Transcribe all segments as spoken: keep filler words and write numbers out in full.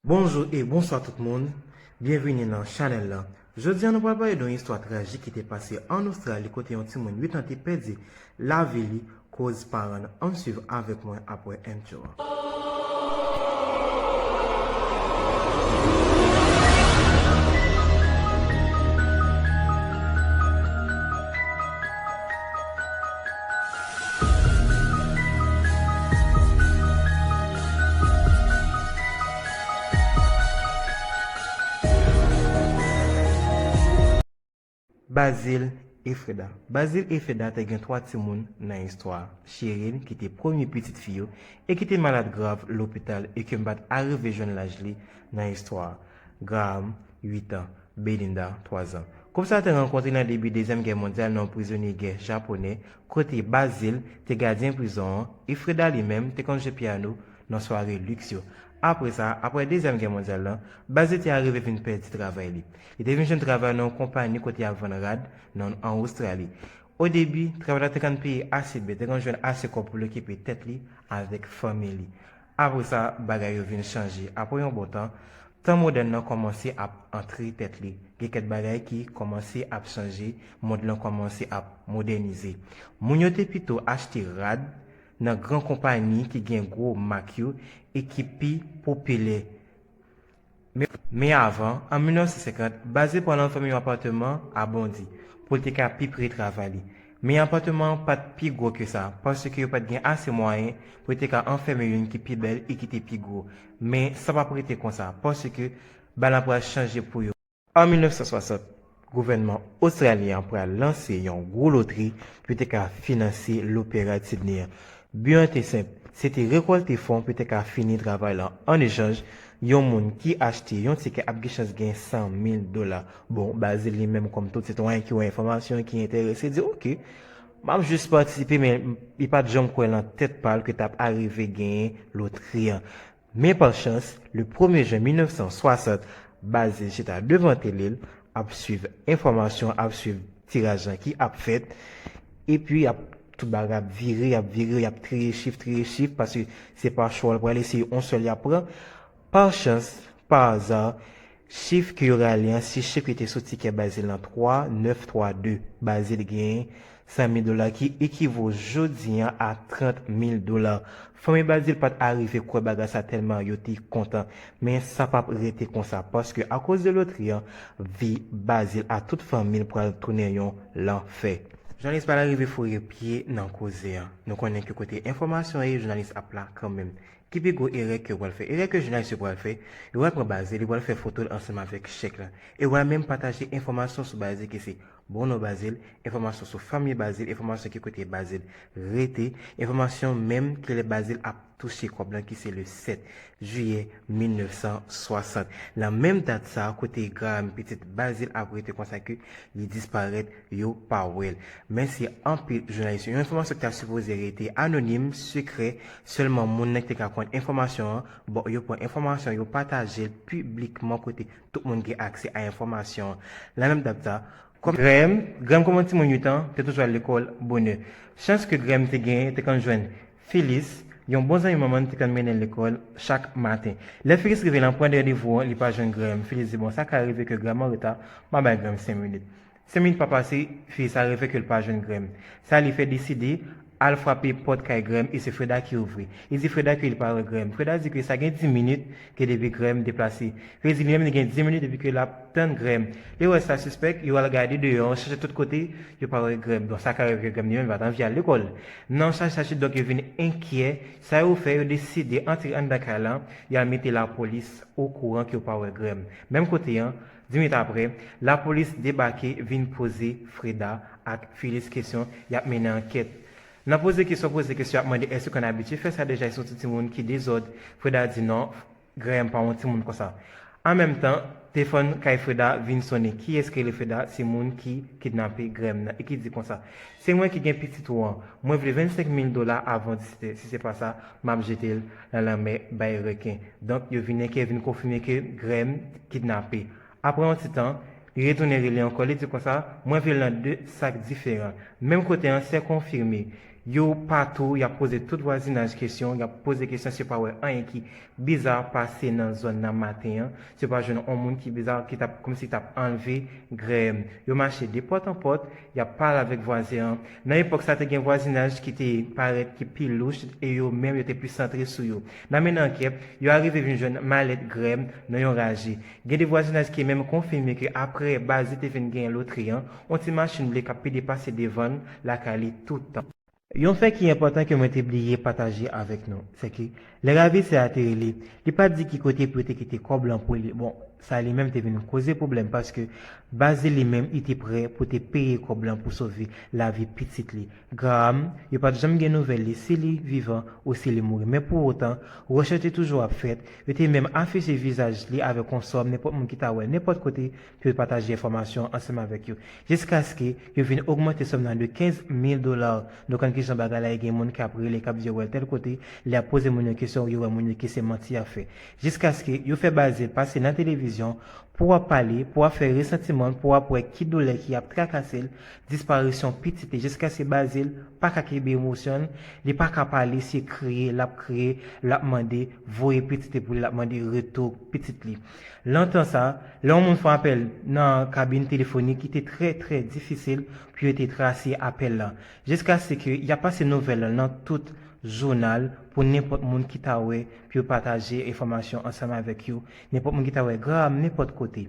Bonjou e bonswa tout moun, byenvini nan chanèl la. Jodi a nou pral pale de yon istwa trajik ki te pase ann Ostrali kote yon timoun uit an te pèdi lavi li koz paran l. Ann swiv avèk mwen apre entwo a. Bazil e Freda. Bazil e Freda te gen twa timoun nan istwa a. Cheryl, ki te premye pitit fi yo, e ki te malad grav lopital e ke m pa t arive jwenn laj li nan istwa a. Graham, uit an. Belinda, twa zan. Koup sa a te rankontre nan debi Dezyèm Gè Mondyal nan yon prizonye gè japonè, kote Bazil te gadyen prizon an, e Freda li menm te konn jwe pyano nan sware liks yo. Apre sa, apre Dezyèm Gè Mondyal la, Bazil te arive vin pèdi travay li. Li te vin jwenn travay nan yon konpayi kote y ap vann rad nan, ann Ostrali. O debi, travay la te konn peye ase byen, te konn jwenn ase kòb pou l okipe tèt li avèk fanmi li. Apre sa, bagay yo vin chanje. Apre yon bon tan, tan modèn nan kòmanse ap antre tèt li. Gen kèk bagay ki kòmanse ap chanje, mond lan kòmanse ap modènize. Moun yo te pito achte rad nan gran konpayi ki gen gwo mak yo e ki pi popilè. Men, men avan, an mil nèf san senkant, Bazil pran nan fanmi yon apatman a Bondi pou l te ka pi pre travay li. Men apatman an pa t pi gwo ke sa, paske yo pa t gen ase mwayen pou yo te ka anfèmen youn ki pi bèl e ki te pi gwo. Men sa p ap rete konsa, paske bagay la pral chanje pou yo. An mil nèf san swasant, gouvènman ostralyen an pral lanse yon gwo lotri pou yo te ka finanse lopera Sydney an. Bi an te senp, se te rekòlte fon pou yo te ka fini travay la. An echanj, yon moun ki achte yon tikè ap gen chans gen san mil dola. Bon, Bazil li menm, kòm tout sitwayen ki wè enfòmasyon ki enterese, di, "Oke, m ap jis patisipe," men li pa t janm kwè nan tèt pa l ke t ap arive genyen lotri an. Men pa chans, le premye jen mil nèf san swasant, Bazil chita devan tele l, ap swiv enfòmasyon, ap swiv tiraj lan ki ap fèt, epi y ap, tout bagay ap vire, y ap vire, y ap triye chif, triye chif, paske se pa chwa l pral eseye, yon sèl y ap pran. Pa chans, pa aza, chif ke yo rale an, se chif ki te sou tikè Bazil lan, twa nèf twa de. Bazil genyen san mil dola ki ekivo jodi an a trant mil dola. Fanmi Bazil pa t arive kwè bagay sa tèlman yo te kontan. Men sa p ap rete konsa, paske akoz de lotri an, vi Bazil a tout fanmi l pral tounen yon lanfè. Jounalis pa t arive foure pye nan koze an. Nou konnen ke kote enfòmasyon ye, jounalis ap la kanmenm. Ki pi gwo erè ke yo pral fè? Erè ke jounalis yo pral fè, yo pral pran Bazil, yo pral fè foto l ansanm avèk chèk la. E yo pral menm pataje enfòmasyon sou Bazil ki se bon non Bazil, enfòmasyon sou fanmi Bazil, enfòmasyon ki kote Bazil rete, enfòmasyon menm ki lè Bazil ap touche kòb lan ki se le sèt jiyè mil nèf san swasant. Nan menm dat sa a, kote Graham, pitit Bazil, ap rete konsa ke li disparèt, yo pa wè l. Mèsi anpil jounalis yo. Yon enfòmasyon ki ta sipoze rete anonim, sekrè, sèlman moun nan ki te ka konn enfòmasyon an, bon, yo pran enfòmasyon, yo pataje l piblikman kote tout moun gen aksè a enfòmasyon an. Nan menm dat sa, kòm Graham, Graham kòm yon timoun uit an, te toujou al lekòl bonè. Chans ke Graham te genyen, te konn jwenn Phyllis, yon bon zanmi manman l, te konn mennen l lekòl chak maten. Lè Phyllis rive, l an pran randevou an, li pa jwenn Graham. Phyllis di, "Bon, sa ka rive ke Graham an reta, m a bay Graham senk minit." Senk minit pa pase, Phyllis arive ke l pa jwenn Graham. Sa li fè, deside al frape pòt kay Graham e se Freda ki ouvri. Li di Freda ke li pa wè Graham. Freda di ke sa gen dis minit ke depi Graham deplase. Phyllis di li menm li gen dis minit depi ke l ap tann Graham. Li wè sa sispèk, yo al gade deyò an, chache tout kote, yo pa wè Graham. Donk sa ka rive ke Graham li menm li pa t anvi al lekòl. Nan chache, chache, donk yo vin enkyè. Sa yo fè, yo deside antre anndan kay lan, y al mete lapolis okouran ke yo pa wè Graham. Menm kote an, dis minit apre, lapolis debake, vin poze Freda ak Phyllis kesyon, y ap mennen ankèt. Nan poze kesyon, poze kesyon, y ap mande èske w konn abitye fè sa deja, èske w se yon ti timoun ki dezòd? Freda di non, Graham pa yon timoun konsa. An menm tan, telefòn kay Freda vin sonnen. Kiyès ki rele Freda? Se moun ki kidnape Graham nan e ki di konsa, "Se mwen ki gen pitit ou an. Mwen vle vennsenk mil dola avan disetè. Si se pa sa, m ap jete l nan lanmè bay reken." Donk, yo vin enkyè, vin konfime ke Graham kidnape. Apre yon ti tan, li retounen rele ankò, li di konsa, "Mwen vle l nan de sak diferan." Menm kote an, se konfime. Yo patou, y ap poze tout vwazinaj kesyon, y ap poze kesyon si yo pa wè anyen ki biza pase nan zòn nan maten an, si yo pa jwenn yon moun ki biza, ki t ap, kòmsi t ap anlve grèm. Yo mache de pòt an pòt, y ap pale avèk vwazen an. Nan epòk sa, te gen vwazinaj ki te parèt ki pi louch e yo menm, yo te plis santre sou yo. Nan mennen ankèt, yo arive vin jwenn malèt grèm nan yon raje. Gen de vwazinaj ki menm konfime ke apre Bazil te fin genyen lotri an, yon ti machin ble k ap pede pase devan lakay li tout tan. Yon fè ki enpòtan ke mwen te bliye pataje avèk nou, se ke lè ravisè a te rele, li pa t di ki kote pou yo te kite kòb lan pou li. Bon, sa li menm te vin koze pwoblèm paske Bazil li menm, li te prè pou te peye kòb lan pou sove lavi pitit li. Graham, yo pa t janm gen nouvèl li, si li vivan ou si li mouri. Men pou otan, rechèch te toujou ap fèt. Yo te menm afiche vizaj li avèk yon sòm, nenpòt moun ki ta wè l nenpòt kote pou yo pataje enfòmasyon ansanm avèk yo. Jiskaske yo vin ogmante sòm nan de kenz mil dola. Nou konn kijan bagay la ye, gen moun k ap rele, k ap di yo wè l tèl kote, lè y ap poze moun yo kesyon, yo wè moun yo ke se manti y ap fè. Jiskaske yo fè Bazil pase nan televizyon pou w ap pale, pou w ap fè resantiman l, pou w ap wè ki doulè ki ap trakase l, disparisyon pitit li, jiskaske Bazil pa ka kenbe emosyon l, li pa ka pale, se kriye l ap kriye, l ap mande, voye pitit li pou li, l ap mande retou pitit li. Nan tan sa, lè yon moun fè apèl nan kabin telefonik, li te trè, trè difisil pou yo te trase apèl la. Jiskaske y ap pase nouvèl lan nan tout jounal pou nenpòt moun ki ta wè, pou yo pataje enfòmasyon ansanm avèk yo, nenpòt moun ki ta wè Graham nenpòt kote.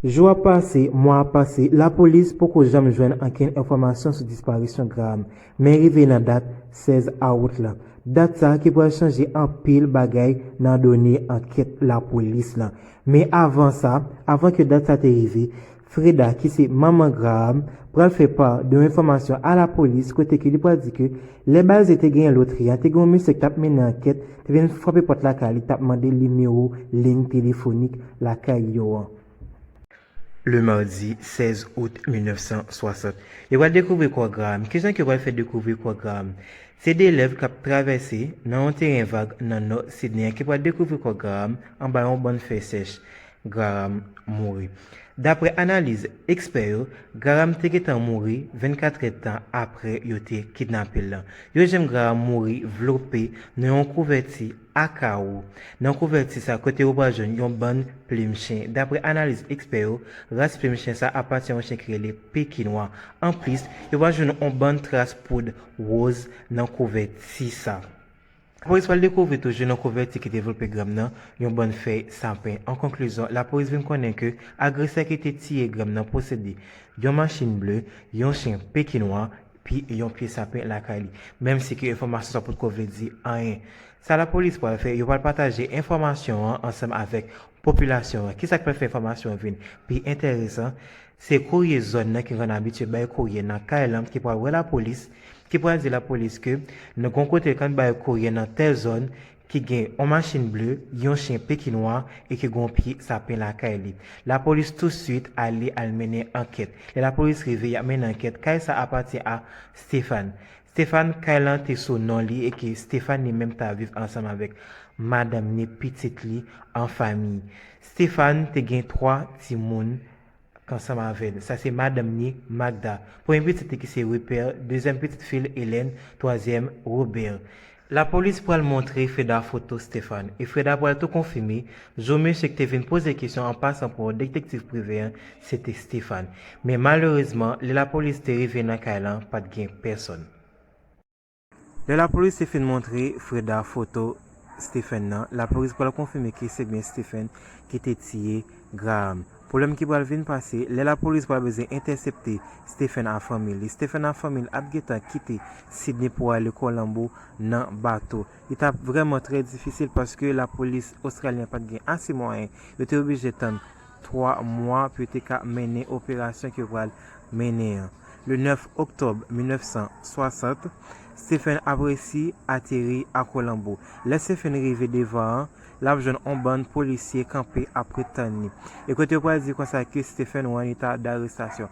Jou ap pase, mwa ap pase, lapolis poko janm jwenn ankenn enfòmasyon sou disparisyon Graham, men rive nan dat sèz awout la. Dat sa ki pral chanje anpil bagay nan done ankèt lapolis lan. Men avan sa, avan ke dat sa te rive, Freda, ki se manman Graham, pral fè pa de yon enfòmasyon a lapolis kote ke li pral di ke lè Bazil te genyen lotri an, te gen yon mesye ki t ap mennen ankèt, te vin frape pòt lakay li, t ap mande nimewo liy telefonik lakay yo an. Le mardi sèz out mil nèf san swasant. Yo pral dekouvri kò Graham. Kijan ke yo pral fè dekouvri kò Graham? Se de elèv k ap travèse nan yon teren vag nan nò Sidney an ki pral dekouvri kò Graham anba yon bann fèy sèch. Graham mouri. Daprè analiz ekspè yo, Graham te gentan mouri vennkat èdtan apre yo te kidnape l lan. Yo jwenn Graham mouri vlope nan yon kouvèti a kawo. Nan kouvèti sa, kote yo pral jwenn yon bann plim chen. Daprè analiz ekspè yo, ras plim chen sa apatyen yon chen ki rele Pekinwa. Anplis, yo pral jwenn yon bann tras poud woz nan kouvèti sa. Lapolis pral dekouvri toujou nan kouvèti ki te vlope Graham nan yon bann fèy sapen. An konklizyon, lapolis vin konnen ke agresè ki te tiye Graham nan posede yon machin ble, yon chen Pekinwa, pi yon pye sapen lakay li. Menm si ke enfòmasyon sa potko vle di anyen. Sa lapolis pral fè, yo pral pataje enfòmasyon an ansanm avèk popilasyon an. Kisa k pral fè enfòmasyon an vin pi enteresan? Se kourye zòn nan ki konn abitye bay kourye nan kay lan ki pral wè lapolis, ki pral di lapolis ke nan gon kote l konn bay kourye nan tèl zòn ki gen yon machin ble, yon chen Pekinwa e ki gon pye sapen lakay li. Lapolis touswit ale al mennen ankèt. Lè lapolis rive, y ap mennen ankèt. Kay sa apatyen a Stéphane. Stéphane, kay lan te sou non li e ke Stéphane li menm ta viv ansanm avèk madanm ni pitit li an fanmi. Stéphane te gen twa timoun ansanm avè l. Sa se madanm ni, Magda. Premye pitit li ki se Rupert, dezyèm pitit fi l Hélène, twazyèm Robert. Lapolis pral montre Freda foto Stéphane e Freda pral tou konfime jou mesye ki te vin poze kesyon an pasan pou detektiv prive an, se te Stéphane. Men malerezman, lè lapolis te rive nan kay lan, pa t gen pèsonn. Lè lapolis te fin montre Freda foto Stephen nan, lapolis pral konfime ke se byen Stephen ki te tiye Graham. Pwoblèm ki pral vin pase, lè lapolis pral bezwen entèsepte Stephen a fanmi li. Stephen a fanmi l ap gentan kite Sydney pou ale Columbus nan bato. Li t ap vrèman trè difisil paske lapolis ostralyen pa t gen ase mwayen. Yo te oblije tann twa mwa pou yo te ka mennen operasyon ke yo pral mennen an. Le nèf oktòb mil nèf san swasant, Stephen ap resi ateri a Columbus. Lè Stephen rive devan an, l ap jwenn on bann polisye kanpe ap ret tann li. E kote yo pral di konsa ke Stephen wè yon eta darestasyon.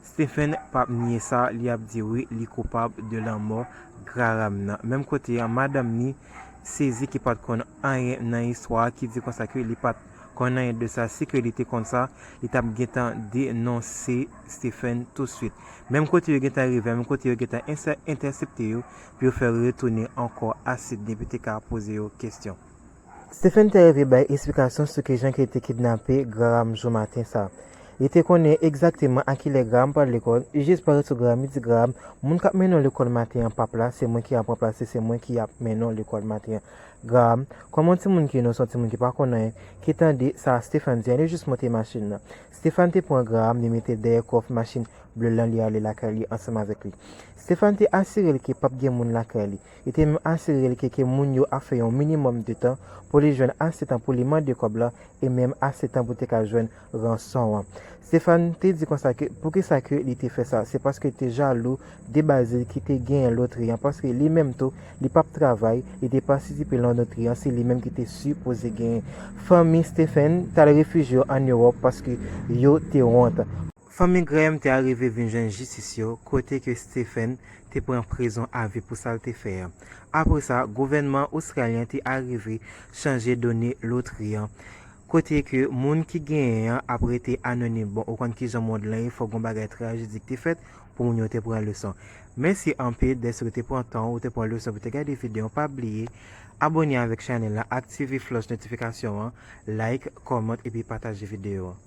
Stephen p ap nye sa, li ap di wi, li koupab de lanmò Graham nan. Menm kote an, madanm ni sezi ki pa t konn anyen nan istwa a, ki di konsa ke li pa t konn anyen de sa. Si ke li te konn sa, li t ap gentan denonse Stephen touswit. Menm kote yo gentan rive, menm kote yo gentan entèsepte yo, pou yo fè yo retounen ankò a Sydney pou te ka poze yo kesyon. Stephen te rive bay esplikasyon sou kijan ke li te kidnape Graham jou maten sa. Li te konnen egzakteman a kilè Graham pral lekòl, li jis parèt sou Graham, li di Graham, moun k ap mennen w lekòl maten an p ap la, se mwen ki ap ranplase, se mwen ki ap mennen w lekòl maten an. Graham, kòm yon timoun ki inosan, yon timoun ki pa konn anyen, ki tande sa Stephen di a, li jis monte machin nan. Stephen te pran Graham, li mete l dèyè kòf machin ble lan, li ale lakay li ansanm avèk li. Stephen te asire l ke p ap gen moun lakay li. Li te menm asire l ke, ke moun yo ap fè yon minimòm de tan pou li jwenn ase tan pou li mande kòb la e menm ase tan pou te ka jwenn ranson an. Stephen te di konsa ke poukisa ke li te fè sa, se paske li te jalou de Basil ki te genyen lotri an, paske li menm tou, li p ap travay, li te patisipe lan lotri an, se li menm ki te sipoze genyen. Fanmi Stephen t al refijye yo ann Ewòp paske yo te wont. Fanmi Graham te arive vin jwenn jistis yo, kote ke Stephen te pran prizon avi pou sa l te fè a. Apre sa, gouvènman ostralyen te arive chanje done lotri an, kote ke moun ki genyen an ap rete anonim. Bon, ou konn kijan mond lan ye, fòk gon bagay trajidik te fèt pou moun yo te pran leson. Mèsi anpil dèske w te pran tan ou te pran leson pou te gade videyo an. Pa bliye abòne avèk chanèl la, aktive flòch notifikasyon an, like, kòmante epi pataje videyo an.